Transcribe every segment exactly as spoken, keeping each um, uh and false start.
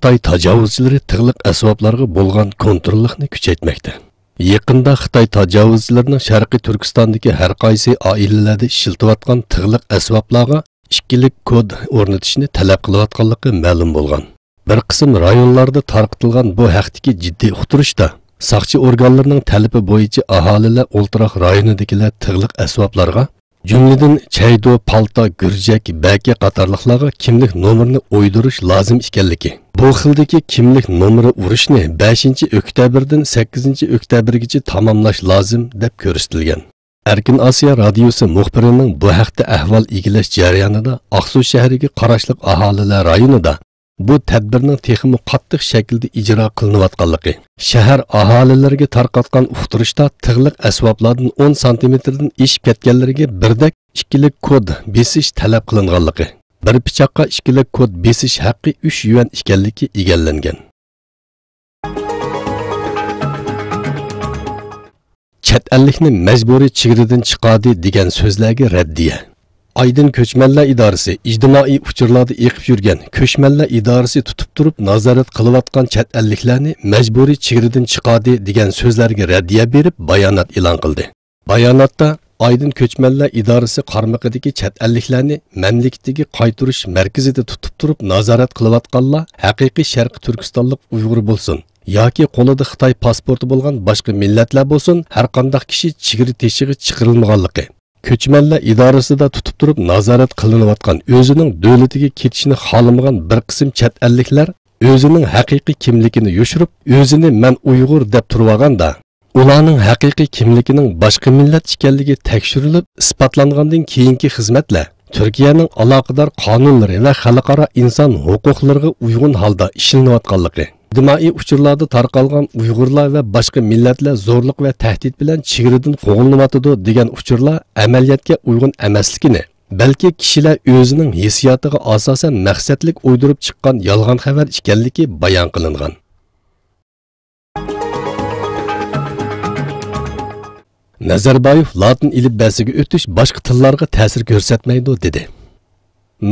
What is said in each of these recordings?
خىتاي تاجاۋۇزچىلىرى تىغلىق ئەسۋابلارغا بولغان كونتروللۇقنى كۈچەيتمەكتە. يېقىندا خىتاي تاجاۋۇزچىلىرىنىڭ شەرقىي تۈركىستاندىكى ھەر قايسى ئائىلىلەردە ئىشلىتىۋاتقان تىغلىق ئەسۋابلارغا ئىككىلىك كود ئورنىتىشنى تەلەپ قىلىۋاتقانلىقى مەلۇم بولغان. بىر قىسىم رايونلاردا تارقىتىلغان بۇ ھەقتىكى جىددىي ئۇقتۇرۇشتا، ساقچى ئورگانلىرىنىڭ تەلىپى بويىچە ئاھالىلەر ئولتۇراق رايونىدىكىلەر تىغلىق ئەسۋابلارغا، جۈملىدىن چەيدۇ، پالتا، گۈرجەك، بەكە قاتارلىقلارغا كىملىك نومۇرىنى ئويدۇرۇش لازىم ئىكەنلىكى، بۇ خىلدىكى كىملىك نومۇرى ئۇرۇشنى بەشىنچى ئۆكتەبىردىن سەككىزىنچى ئۆكتەبىرگىچە تاماملاش لازىم، دەپ كۆرسىتىلگەن. ئەركىن ئاسىيا رادىيوسى مۇخبىرىنىڭ بۇ ھەقتە ئەھۋال ئىگىلەش جەريانىدا ئاقسۇ شەھىرىگە قاراشلىق ئاھالىلەر رايونىدا بۇ تەدبىرنىڭ تېخىمۇ قاتتىق شەكىلدە ئىجرا قىلىنىۋاتقانلىقى، شەھەر ئاھالىلىرىگە تارقاتقان ئۇقتۇرۇشتا تىغلىق ئەسۋابلاردىن ئون سانتىمېتىردىن ئېشىپ كەتكەنلىرىگە بىردەك ئىككىلىك كود بېسىش تەلەپ قىلىنغانلىقى، بىر پىچاققا ئىككىلىك كود بېسىش ھەققى ئۈچ يۈەن ئىكەنلىكى ئىگىلەنگەن. چەت ئەللىكنى مەجبۇرىي چېگرىدىن چىقاردى دېگەن سۆزلەرگە رەددىيە. ئايدىن كۆچمەنلەر ئىدارىسى ئىجتىمائىي ئۇچۇرلاردا ئېقىپ يۈرگەن «كۆچمەنلەر ئىدارىسى تۇتۇپ تۇرۇپ نازارەت قىلىۋاتقان چەت ئەللىكلەرنى مەجبۇرىي چېگرىدىن چىقاردى» دېگەن سۆزلەرگە رەددىيە بېرىپ بايانات ئېلان قىلدى. باياناتتا، ئايدىن كۆچمەنلەر ئىدارىسى قارمىقىدىكى چەت ئەللىكلەرنى مەملىكىتىگە قايتۇرۇش مەركىزىدە تۇتۇپ تۇرۇپ نازارەت قىلىۋاتقانلار ھەقىقىي شەرقىي تۈركىستانلىق ئۇيغۇر بولسۇن ياكى قولىدا خىتاي پاسپورتى بولغان باشقا مىللەتلەر بولسۇن، ھەرقانداق كىشى چېگرا تېشىغا چىقىرىلمىغانلىقى، كۆچمەنلەر ئىدارىسىدا تۇتۇپ تۇرۇپ نازارەت قىلىنىۋاتقان، ئۆزىنىڭ دۆلىتىگە كېتىشنى خالىمىغان بىر قىسىم چەت ئەللىكلەر ئۆزىنىڭ ھەقىقىي كىملىكىنى يوشۇرۇپ، ئۆزىنى «مەن ئۇيغۇر» دەپ تۇرۇۋالغاندا، ئۇلارنىڭ ھەقىقىي كىملىكىنىڭ باشقا مىللەت ئىكەنلىكى تەكشۈرۈلۈپ ئىسپاتلانغاندىن كېيىنكى خىزمەتلەر تۈركىيەنىڭ ئالاقىدار قانۇنلىرى ۋە خەلقئارا ئىنسان ھوقۇقلىرىغا ئۇيغۇن ھالدا ئىشلىنىۋاتقانلىقى، ئىجتىمائىي ئۇچۇرلاردا تارقالغان «ئۇيغۇرلار ۋە باشقا مىللەتلەر زورلۇق ۋە تەھدىت بىلەن چېگرىدىن قوغلىنىۋاتىدۇ» دېگەن ئۇچۇرلار ئەمەلىيەتكە ئۇيغۇن ئەمەسلىكىنى، بەلكى كىشىلەر ئۆزىنىڭ ھېسسىياتىغا ئاساسەن مەقسەتلىك ئويدۇرۇپ چىققان يالغان خەۋەر ئىكەنلىكى بايان قىلىنغان. نەزەربايېۋ لاتىن ئېلىپبەسىگە ئۆتۈش باشقا تىللارغا تەسىر كۆرسەتمەيدۇ، دېدى.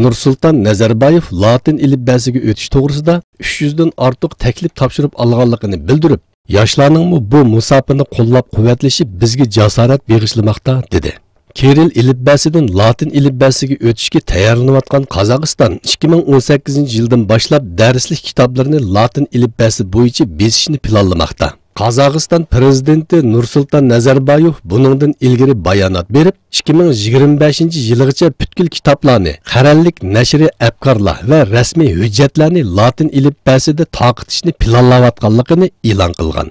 نۇرسۇلتان نەزەربايېۋ لاتىن ئېلىپبەسىگە ئۆتۈش توغرىسىدا ئۈچ يۈزدىن ئارتۇق تەكلىپ تاپشۇرۇپ ئالغانلىقىنى بىلدۈرۈپ، ياشلارنىڭمۇ بۇ مۇساپىنى قوللاپ-قۇۋۋەتلىشى بىزگە جاسارەت بېغىشلىماقتا، دېدى. كىرىل ئېلىپبەسىدىن لاتىن ئېلىپبەسىگە ئۆتۈشكە تەييارلىنىۋاتقان قازاقىستان ئىككى مىڭ ئون سەككىزىنچى يىلدىن باشلاپ دەرسلىك كىتابلىرىنى لاتىن ئېلىپبەسى بويىچە بېسىشنى پىلانلىماقتا. قازاقىستان پىرېزىدېنتى نۇرسۇلتان نەزەربايېۋ بۇنىڭدىن ئىلگىرى بايانات بېرىپ، ئىككى مىڭ يىگىرمە بەشىنچى يىلىغىچە پۈتكۈل كىتابلارنى، قەرەللىك نەشرىي ئەپكارلار ۋە رەسمىي ھۆججەتلەرنى لاتىن ئېلىپبەسىدە تارقىتىشنى پىلانلاۋاتقانلىقىنى ئېلان قىلغان.